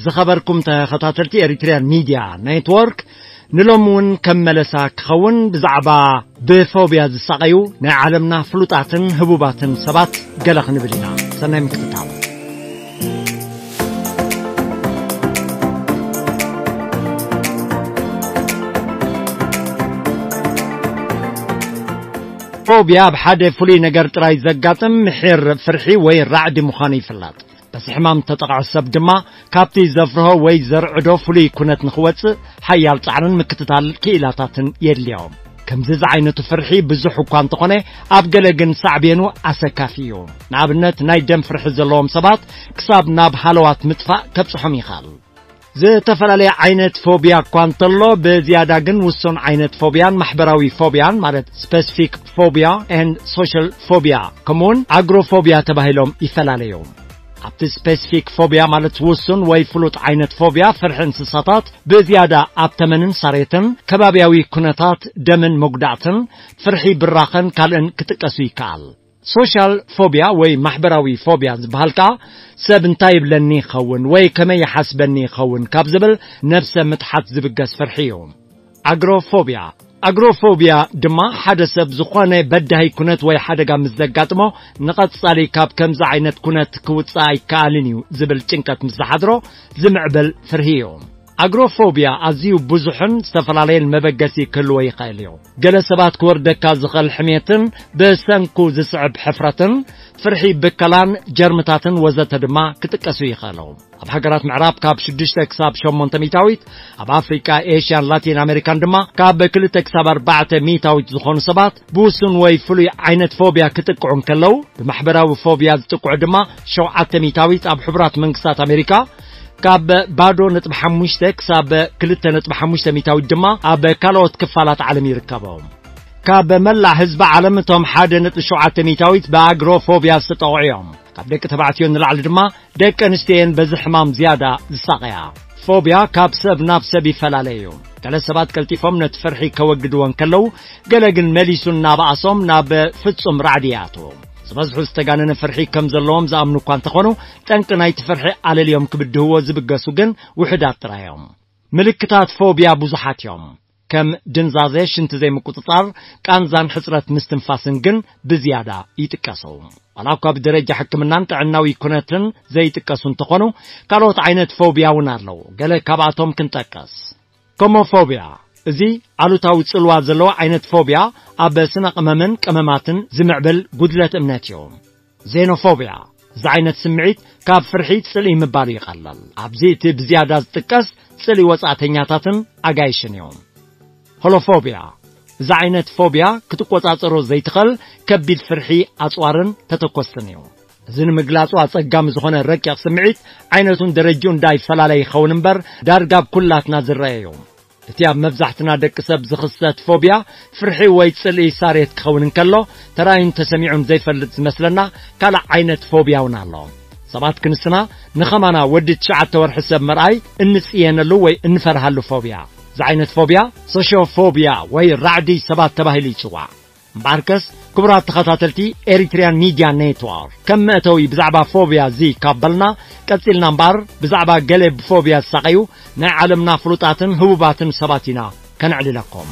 ዝኸበርኩም ተኸታተልቲ ኤሪትሪያን ሚድያ ኔትወርክ፣ ንሎሚ እውን ከም መለሳ ክኸውን ብዛዕባ ብፎብያ ዝሳቐዩ ናይ ዓለምና ፍሉጣትን ህቡባትን ሰባት ገለ ክንብል ኢና። ሰናይ ምክትታል። ፎብያ ኣብ ሓደ ፍሉይ ነገር ጥራይ ዘጋጥም ምሒር ፍርሒ ወይ ራዕዲ ምዃኑ ይፍለጥ። በዚ ሕማም ተጠቕዖ ሰብ ድማ ካብቲ ዘፍርሆ ወይ ዘርዕዶ ፍሉይ ኩነት ንኽወጽእ ሓያል ጻዕርን ምክትታል ክኢላታትን የድልዮ። ከምዚ ዝዓይነቱ ፍርሒ ብዙሕ እኳ እንተኾነ፣ ኣብ ገለ ግን ሳዕቤኑ ኣሰካፊ እዩ። ንኣብነት፣ ናይ ደም ፍርሒ ዘለዎም ሰባት ክሳብ ናብ ሃለዋት ምጥፋእ ከብጽሖም ይኽእል። ዝተፈላለየ ዓይነት ፎብያ እኳ እንተሎ፣ ብዝያዳ ግን ውሱን ዓይነት ፎብያን ማሕበራዊ ፎብያን፣ ማለት ስፔሲፊክ ፎብያ ኤንድ ሶሻል ፎብያ፣ ከምኡውን ኣግሮፎብያ ተባሂሎም ይፈላለዩ። ኣብቲ ስፔሲፊክ ፎብያ፣ ማለት ውሱን ወይ ፍሉጥ ዓይነት ፎብያ፣ ፍርሒ እንስሳታት፣ ብዝያዳ ኣብ ተመንን ሳሬትን፣ ከባብያዊ ኩነታት፣ ደምን መጉዳእትን፣ ፍርሒ ብራኸን ካልእን ክጥቀሱ ይከኣል። ሶሻል ፎብያ ወይ ማሕበራዊ ፎብያ ዝበሃል ከኣ፣ ሰብ እንታይ ይብለኒ ይኸውን ወይ ከመይ ይሓስበኒ ይኸውን ካብ ዝብል ነብሰ ምትሓት ዝብገስ ፍርሒ እዩ። ኣግሮፎብያ። ኣግሮፎብያ ድማ ሓደ ሰብ ዝኾነ በዳሂ ኩነት ወይ ሓደጋ ምስ ዘጋጥሞ፣ ንቐጻሊ ካብ ከምዚ ዓይነት ኩነት ክውጽእ ኣይከኣልን እዩ ዝብል ጭንቀት ምስ ዝሓድሮ ዝምዕብል ፍርሂ እዩ። ኣግሮፎብያ ኣዝዩ ብዙሕን ዝተፈላለየን መበገሲ ክህልዎ ይኽእል እዩ። ገለ ሰባት ክወርደካ ዝኽእል ሕሜትን ብሰንኩ ዝስዕብ ሕፍረትን፣ ፍርሒ ብከላን ጀርምታትን ወዘተ ድማ ክጥቀሱ ይኽእሉ። ኣብ ሃገራት ምዕራብ ካብ ሽዱሽተ ክሳብ ሸሞንተ ሚእታዊት፣ ኣብ ኣፍሪቃ፣ ኤሽያን ላቲን ኣሜሪካን ድማ ካብ ክልተ ክሳብ ኣርባዕተ ሚእታዊት ዝኾኑ ሰባት ብውሱን ወይ ፍሉይ ዓይነት ፎብያ ክጥቅዑ እንከለዉ፣ ብማሕበራዊ ፎብያ ዝጥቅዑ ድማ ሸውዓተ ሚእታዊት፣ ኣብ ሕቡራት መንግስታት ኣሜሪካ ካብ ባዶ ነጥቢ ሓሙሽተ ክሳብ ክልተ ነጥቢ ሓሙሽተ ሚእታዊት ድማ ኣብ ካልኦት ክፋላት ዓለም ይርከቡ። ካብ መላእ ህዝቢ ዓለም እቶም ሓደ ነጥቢ ሸውዓተ ሚእታዊት ብኣግሮፎብያ ዝተጠቕዑ እዮም። ካብ ደቂ ተባዕትዮ ንላዕሊ ድማ ደቂ ኣንስትዮ እየን በዚ ሕማም ዝያዳ ዝሳቐያ። ፎብያ ካብ ሰብ ናብ ሰብ ይፈላለ እዩ። ገለ ሰባት ቀልጢፎም ነቲ ፍርሒ ከወግድዎ እንከለዉ፣ ገለ ግን መሊሱ እናበኣሶም ናብ ፍጹም ራዕዲ ይኣትዉ። ዝበዝሑ ዝተጋነነ ፍርሒ ከም ዘለዎም ዝኣምኑ እኳ እንተኾኑ፣ ጠንቂ ናይቲ ፍርሒ ኣለልዮም ክብድህዎ ዝብገሱ ግን ውሑዳት ጥራይ እዮም። ምልክታት ፎብያ ብዙሓት እዮም። ከም ድንዛዘ፣ ሽንቲ ዘይምቁጽጻር፣ ቃንዛን ሕጽረት ምስትንፋስን ግን ብዝያዳ ይጥቀሱ። ዋላ እኳ ብደረጃ ሕክምናን ጥዕናዊ ኩነትን ዘይጥቀሱ እንተኾኑ፣ ካልኦት ዓይነት ፎብያ እውን ኣለዉ። ገለ ካብኣቶም ክንጠቅስ። ኮሞፎብያ፣ እዚ ኣሉታዊ ጽልዋ ዘለዎ ዓይነት ፎብያ፣ ኣብ ስነ ቅመምን ቅመማትን ዝምዕብል ጉድለት እምነት እዩ። ዜኖፎብያ፣ እዚ ዓይነት ስምዒት ካብ ፍርሒ ጽልኢ ምባሉ ይቐልል። ኣብዚ እቲ ብዝያዳ ዝጥቀስ ጽልኢ ወጻእተኛታትን ኣጋይሽን እዩ። ሆሎፎብያ፣ እዚ ዓይነት ፎብያ ክትቆጻጸሮ ዘይትኽእል ከቢድ ፍርሒ ኣጽዋርን ተተኮስትን እዩ። እዚ ንምግላጹ ኣጸጋሚ ዝኾነ ረቂቕ ስምዒት ዓይነቱን ደረጅኡን እንዳይፈላለ ይኸውን እምበር፣ ዳርጋ ኣብ ኩላትና ዝረአ እዩ። እቲ ኣብ መብዛሕትና ደቂ ሰብ ዝኽሰት ፎብያ፣ ፍርሒ ወይ ጽልኢ ሳሬት ክኸውን እንከሎ፣ ተራእዩን ተሰሚዑን ዘይፈልጥ ዝመስለና ካልእ ዓይነት ፎብያ እውን ኣሎ። ሰባት ክንስና፣ ንኸማና ወዲ ትሽዓተ ወርሒ ሰብ ምርኣይ እንጽየነሉ ወይ እንፈርሃሉ ፎብያ። እዚ ዓይነት ፎብያ፣ ሶሽዮፎብያ ወይ ራዕዲ ሰባት ተባሂሉ ይጽዋዕ። እምበኣርከስ፣ ክቡራት ተኸታተልቲ ኤሪትሪያን ሚድያ ኔትወርክ፣ ከም መእተዊ ብዛዕባ ፎብያ እዚ ካብ በልና፣ ቀጺልና እምበኣር፣ ብዛዕባ ገለ ብፎብያ ዝሳቐዩ ናይ ዓለምና ፍሉጣትን ህቡባትን ሰባት ኢና ከነዕልለኩም።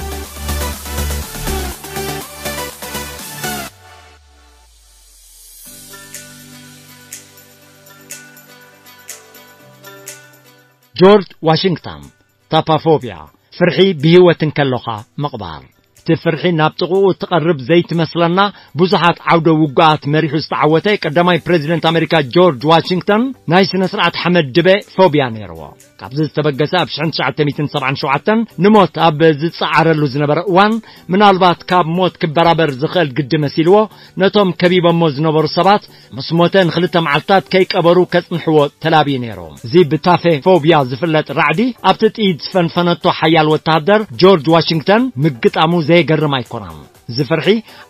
ጆርጅ ዋሽንግተን። ታፓፎብያ፣ ፍርሒ ብህይወት እንከሎኻ ምቕባር። እቲ ፍርሒ ናብ ጥቕኡ እትቐርብ ዘይትመስለና ብዙሓት ዓውደ ውግኣት መሪሑ ዝተዓወተ ቀዳማይ ፕሬዚደንት ኣሜሪካ ጆርጅ ዋሽንግተን፣ ናይ ስነ ስርዓት ሓመድ ድበ ፎብያ ነይርዎ። ካብዚ ዝተበገሰ፣ ኣብ ሽሕን ትሽዓተ ሚእትን ሰብዓን ሸውዓተን ንሞት ኣብ ዝጸዓረሉ ዝነበረ እዋን፣ ምናልባት ካብ ሞት ክበራበር ዝኽእል ግዲ መሲልዎ፣ ነቶም ከቢቦሞ ዝነበሩ ሰባት ምስ ሞተ ንኽልተ መዓልታት ከይቀበሩ ከጽንሕዎ ተላብዩ ነይሩ። እዚ ብታፌ ፎብያ ዝፍለጥ ራዕዲ፣ ኣብቲ ጥይት ዝፈንፈነቶ ሓያል ወተሃደር ጆርጅ ዋሽንግተን ምግጣሙ ዘየገርም ኣይኮነን። እዚ ፍርሒ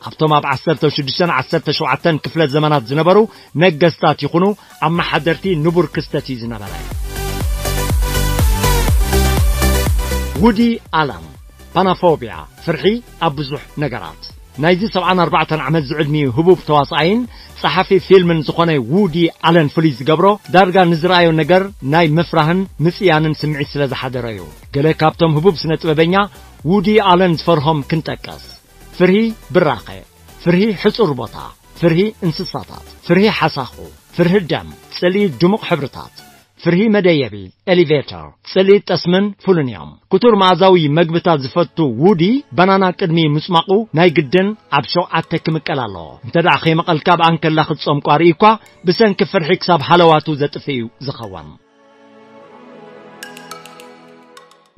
ኣብቶም ኣብ ዓሰርተ ሽዱሽተን ዓሰርተ ሸውዓተን ክፍለ ዘመናት ዝነበሩ ነገስታት ይኹኑ ኣመሓደርቲ ንቡር ክስተት እዩ ዝነበረ። ውዲ ኣለን። ፓናፎብያ፣ ፍርሒ ኣብ ብዙሕ ነገራት። ናይዚ ሰብዓን ኣርባዕተን ዓመት ዝዕድሚኡ ህቡብ ተዋሳኣይን ጸሓፊ ፊልምን ዝኾነ ውዲ ኣለን ፍሉይ ዝገብሮ፣ ዳርጋ ንዝረኣዮ ነገር ናይ ምፍራህን ምጽያንን ስምዒት ስለ ዝሓደሮ እዩ። ገለ ካብቶም ህቡብ ስነ ጥበበኛ ውዲ ኣለን ዝፈርሆም ክንጠቅስ። ፍርሂ ብራኸ፣ ፍርሂ ሕጹር ቦታ፣ ፍርሂ እንስሳታት፣ ፍርሂ ሓሳኹ፣ ፍርሂ ደም፣ ጽልኢ ድሙቕ ሕብርታት፣ ፍርሂ መደየቢ፣ ኤሊቬተር፣ ጽልኢ ጠስምን ፍሉን እዮም። ክቱር መኣዛዊ መግብታት ዝፈቱ ውዲ፣ ባናና ቅድሚ ምጽማቑ ናይ ግድን ኣብ ሸውዓተ ክምቀል ኣለዎ። እንተ ደኣ ከይመቐልካ ብኣንከላ ክትጾም ቋሪ እኳ፣ ብሰንኪ ፍርሒ ክሳብ ሃለዋቱ ዘጥፍእ እዩ ዝኸውን።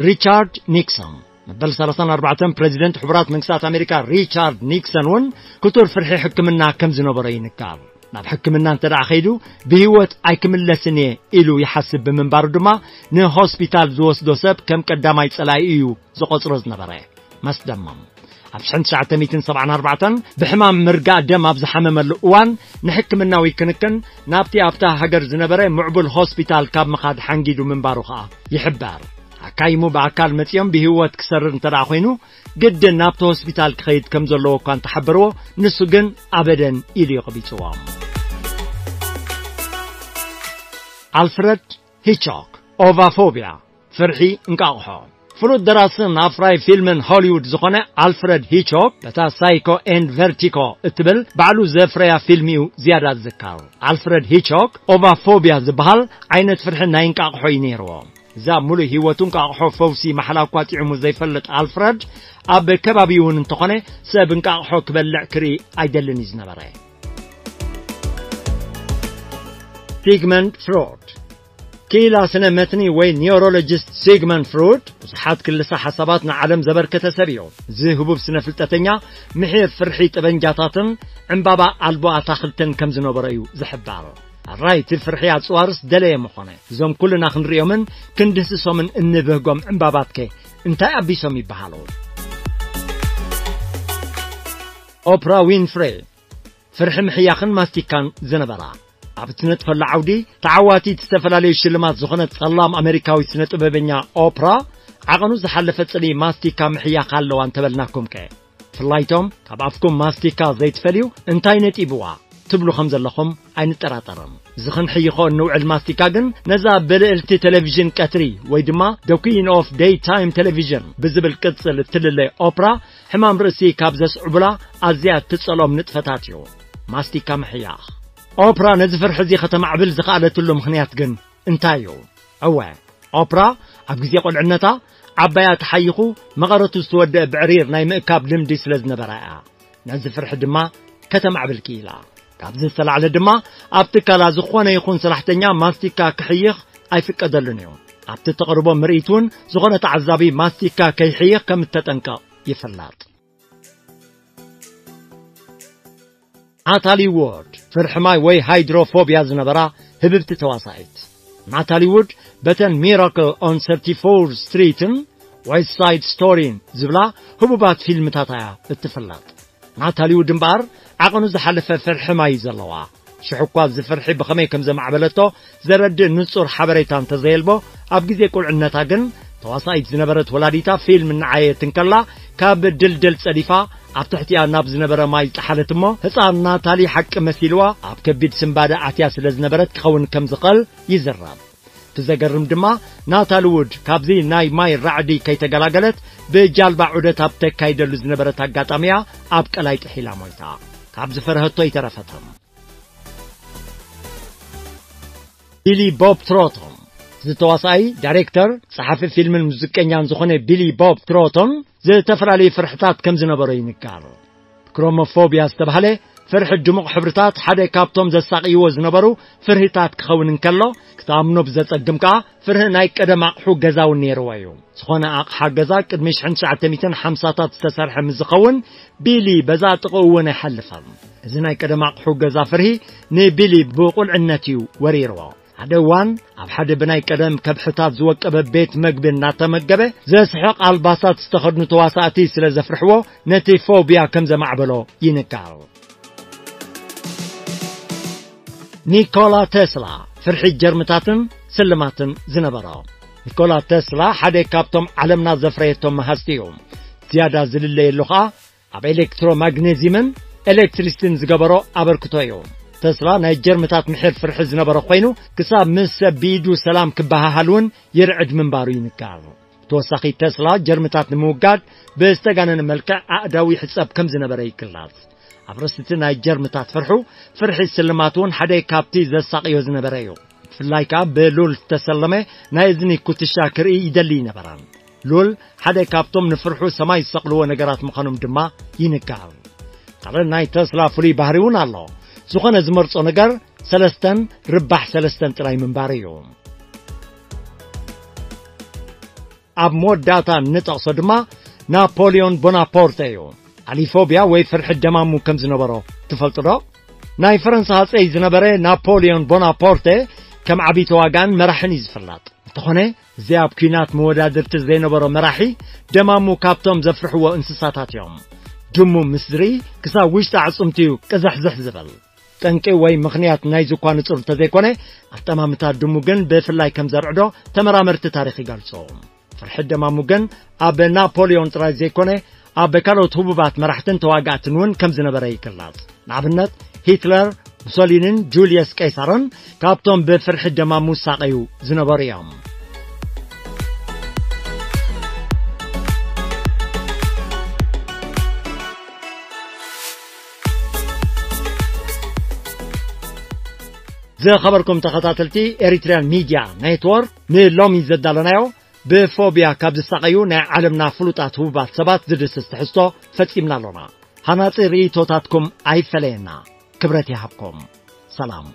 ሪቻርድ ኒክሰን፣ መበል ሰላሳን ኣርባዕተን ፕሬዚደንት ሕቡራት መንግስታት ኣሜሪካ ሪቻርድ ኒክሰን እውን ክቱር ፍርሒ ሕክምና ከም ዝነበሮ ይንገር። ናብ ሕክምና እንተ ደኣ ከይዱ፣ ብህይወት ኣይክምለስን እየ ኢሉ ይሓስብ ብምንባሩ ድማ፣ ንሆስፒታል ዝወስዶ ሰብ ከም ቀዳማይ ጸላኢ እዩ ዝቖጽሮ ዝነበረ። መስደመም። ኣብ ሽሕን ትሽዓተ ሚእትን ሰብዓን ኣርባዕተን ብሕማም ምርጋእ ደም ኣብ ዝሓመመሉ እዋን፣ ንሕክምናዊ ክንክን ናብቲ ኣብታ ሃገር ዝነበረ ምዕቡል ሆስፒታል ካብ ምኻድ ሓንጊዱ ምንባሩ ኸኣ ይሕበር። ኣካይሙ ብኣካል መጺኦም ብህይወት ክሰርር እንተ ደኣ ኾይኑ፣ ግድን ናብቲ ሆስፒታል ክኸይድ ከም ዘለዎ እኳ እንተሓበርዎ፣ ንሱ ግን ኣበደን ኢሉ እዩ ቐቢጽዎም። ኣልፍረድ ሂችኮክ፣ ኦቫፎብያ፣ ፍርሒ እንቃቕሖ። ፍሉጥ ደራስን ኣፍራይ ፊልምን ሆሊውድ ዝኾነ ኣልፍረድ ሂችኮክ፣ በታ ሳይኮ ኤንድ ቨርቲኮ እትብል ባዕሉ ዘፍረያ ፊልም እዩ ዝያዳ ዝዝከር። ኣልፍረድ ሂችኮክ፣ ኦቫፎብያ ዝበሃል ዓይነት ፍርሒ ናይ እንቃቕሖ እዩ ነይርዎ። እዛ ሙሉእ ህይወቱ እንቃቕሖ ፈውሲ ማሕላ እኳ ጥዒሙ ዘይፈልጥ ኣልፍረድ፣ ኣብ ከባቢኡ እውን እንተኾነ ሰብ እንቃቕሖ ክበልዕ ክርኢ ኣይደልን እዩ ዝነበረ። ሲግመንድ ፍሮድ። ክኢላ ስነ መትኒ ወይ ኒውሮሎጂስት ሲግመንድ ፍሩድ፣ ብዙሓት ክልሰ ሓሳባት ንዓለም ዘበርከተ ሰብ እዩ። እዚ ህቡብ ስነ ፍልጠተኛ፣ ምሒር ፍርሒ ጠበንጃታትን ዕምባባ ኣልቦ ኣታኽልትን ከም ዝነበሮ እዩ ዝሕበር። ኣራይቲ ፍርሒ ኣጽዋርስ ደለየ ምኾነ። እዞም ኩልና ክንርእዮምን ክንድህስሶምን እንብህጎም ዕምባባትከ እንታይ ኣቢሶም ይበሃሉ? ኦፕራ ዊንፍሬ፣ ፍርሒ ምሕያኽን ማስቲካን ዝነበራ። ኣብ እትነጥፈሉ ዓውዲ ተዓዋቲት ዝተፈላለዩ ሽልማት ዝኾነት ጸላም ኣሜሪካዊት ስነ ጥበበኛ ኦፕራ፣ ዓቐኑ ዝሓለፈ ጽልኢ ማስቲካ ምሕያኽ ኣለዋ እንተበልናኩምከ? ብፍላይቶም ካብ ኣፍኩም ማስቲካ ዘይትፈልዩ እንታይ ነጢብዋ ትብሉ ከም ዘለኹም ኣይንጠራጠርን። እዚ ክንሕይኾ እንውዕል ማስቲካ ግን ነዛ ብልዕልቲ ቴሌቪዥን ቀትሪ ወይ ድማ The Queen of Daytime Television ብዝብል ቅጽል እትልለ ኦፕራ ሕማም ርእሲ ካብ ዘስዕቡላ ኣዝያ እትጸልኦም ንጥፈታት እዩ። ማስቲካ ምሕያኽ። ኦፕራ ነዚ ፍርሒ እዚ ከተማዕብል ዝኸኣለትሉ ምኽንያት ግን እንታይ እዩ? እወ፣ ኦፕራ ኣብ ግዜ ቁልዕነታ ዓባያ ተሓይኹ መቐረቱ ዝተወደአ ብዕሪር ናይ ምእካብ ልምዲ ስለ ዝነበራ እያ። ነዚ ፍርሒ ድማ ከተማዕብል ክኢላ። ካብዚ ዝተላዕለ ድማ ኣብ ትካላ ዝኾነ ይኹን ሰራሕተኛ ማስቲካ ክሕይኽ ኣይፍቀደሉን እዩ። ኣብቲ ተቕርቦ ምርኢት እውን ዝኾነ ተዓዛቢ ማስቲካ ከይሕይኽ ከም እተጠንቀቕ ይፍለጥ። ናታሊ ዎርድ፣ ፍርሒ ማይ ወይ ሃይድሮፎብያ ዝነበራ ህብብቲ ተዋሳኢት። ናታሊ ዉድ በተን ሚራክል ኦን ሰርቲ ፎርዝ ስትሪትን ዌስት ሳይድ ስቶሪን ዝብላ ህቡባት ፊልምታታ እያ እትፍለጥ። ናታሊ ዉድ እምበኣር ዓቐኑ ዝሓለፈ ፍርሒ ማይ እዩ ዘለዋ። ሽሕ እኳ እዚ ፍርሒ ብኸመይ ከም ዘማዕበለቶ ዘረድእ ንጹር ሓበሬታ እንተዘየልቦ፣ ኣብ ግዜ ቁልዕነታ ግን ተዋሳኢት ዝነበረት ወላዲታ ፊልም እናዓየየት እንከላ ካብ ድልድል ጸዲፋ ኣብ ትሕቲኣ ናብ ዝነበረ ማይ ዝጠሓለት እሞ፣ ህጻን ናታሊ ሓቂ መሲልዋ ኣብ ከቢድ ስንባደ ኣትያ ስለ ዝነበረት ክኸውን ከም ዝኽእል ይዝረብ። እቲ ዘገርም ድማ፣ ናታሊ ዉድ ካብዚ ናይ ማይ ራዕዲ ከይተገላገለት ብጃልባ ዑደት ኣብ ተካይደሉ ዝነበረት ኣጋጣሚያ ኣብ ቀላይ ጥሒላ ሞይታ። ካብ ዝፈርሀቶ ኣይተረፈትን። ቢሊ ቦብ ትሮቶን። እዚ ተዋሳኣይ፣ ዳይሬክተር፣ ጸሓፊ ፊልምን ሙዚቀኛን ዝኾነ ቢሊ ቦብ ትሮቶን ዝተፈላለዩ ፍርሕታት ከም ዝነበሮ ይንገር። ክሮሞፎብያ ዝተባህለ ፍርሒ ድሙቕ ሕብርታት ሓደ ካብቶም ዘሳቕይዎ ዝነበሩ ፍርህታት ክኸውን እንከሎ፣ ክትኣምኖ ብዘጸግም ከኣ ፍርሂ ናይ ቀደም ኣቕሑ ገዛ እውን ነይርዎ እዩ። ዝኾነ ኣቕሓ ገዛ ቅድሚ ሽሕን ትሽዓተ ሚእትን ሓምሳታት ዝተሰርሐ ምስ ዝኸውን፣ ቢሊ በዛ ጥቕኡ እውን ኣይሓልፈን። እዚ ናይ ቀደም ኣቕሑ ገዛ ፍርሂ ንቢሊ ብቑልዕነት እዩ ወሪርዎ። ሓደ እዋን ኣብ ሓደ ብናይ ቀደም ከብሕታት ዝወቀበ ቤት መግቢ እናተመገበ፣ ዘስሕቕ ኣልባሳት ዝተኸድኑ ተዋሳእቲ ስለ ዘፍርሕዎ፣ ነቲ ፎብያ ከም ዘማዕበሎ ይንገር። ኒኮላ ቴስላ፣ ፍርሒ ጀርምታትን ስልማትን ዝነበሮ። ኒኮላ ቴስላ ሓደ ካብቶም ዓለምና ዘፍረየቶም መሃዝቲ እዩ። ዝያዳ ዝልለየሉ ኸኣ ኣብ ኤሌክትሮማግኔዚምን ኤሌክትሪሲቲን ዝገበሮ ኣበርክቶ እዩ። ተስላ ናይ ጀርምታት ምሒር ፍርሒ ዝነበሮ ኮይኑ፣ ክሳብ ምስ ሰብ ብኢዱ ሰላም ክበሃሃል እውን ይርዕድ ምንባሩ ይንገር። ተወሳኺ፣ ተስላ ጀርምታት ንምውጋድ ብዝተጋነነ መልክዕ ኣእዳው ይሕጸብ ከም ዝነበረ ይግለጽ። ኣብ ርእሲ እቲ ናይ ጀርምታት ፍርሑ፣ ፍርሒ ስልማት እውን ሓደ ካብቲ ዘሳቕዮ ዝነበረ እዩ። ብፍላይ ከኣ ብሉል ዝተሰለመ ናይ እዝኒ ኩትሻ ክርኢ ይደሊ ይነበረ። ሉል ሓደ ካብቶም ንፍርሑ ሰማይ ዝሰቕልዎ ነገራት ምዃኖም ድማ ይንገር። ካልእ ናይ ተስላ ፍሉይ ባህሪ እውን ኣሎ። ዝኾነ ዝመርጾ ነገር ሰለስተን ርባሕ ሰለስተን ጥራይ ምንባር እዩ። ኣብ መወዳእታ እንጠቕሶ ድማ ናፖሊዮን ቦናፖርተ እዩ። ኣሊፎብያ ወይ ፍርሒ ደማሙ ከም ዝነበሮ ትፈልጡ ዶ? ናይ ፈረንሳ ሃጸይ ዝነበረ ናፖሊዮን ቦናፖርተ ከም ዓቢ ተዋጋእን መራሕን እዩ ዝፍለጥ። እንተኾነ፣ እዚ ኣብ ኲናት መወዳድርቲ ዘይነበሮ መራሒ፣ ደማሙ ካብቶም ዘፍርሕዎ እንስሳታት እዮም። ድሙ ምስ ዝርኢ፣ ክሳብ ውሽጢ ኣዕጽምቱ እዩ ቅዝሕዝሕ ዝብል። ጠንቂ ወይ ምኽንያት ናይዚ እኳ ንጹር እንተዘይኮነ፣ ኣጠማምታ ድሙ ግን ብፍላይ ከም ዘርዕዶ ተመራመርቲ ታሪኽ ይገልጹ። ፍርሒ ደማሙ ግን ኣብ ናፖሊዮን ጥራይ ዘይኮነ፣ ኣብ ካልኦት ህቡባት መራሕትን ተዋጋእትን እውን ከም ዝነበረ ይግለጽ። ንኣብነት፣ ሂትለር፣ ሙሶሊኒን ጁልየስ ቄሳርን ካብቶም ብፍርሒ ደማሙ ዝሳቐዩ ዝነበሩ እዮም። ዝኸበርኩም ተኸታተልቲ ኤሪትሪያን ሚድያ ኔትወርክ፣ ንሎሚ ዘዳለናዮ ብፎብያ ካብ ዝሳቐዩ ናይ ዓለምና ፍሉጣት ህቡባት ሰባት ዝድስስ ትሕዝቶ ፈጺምና ኣሎና። ሃናጺ ርእይቶታትኩም ኣይፈለየና። ክብረት ይሃብኩም። ሰላም።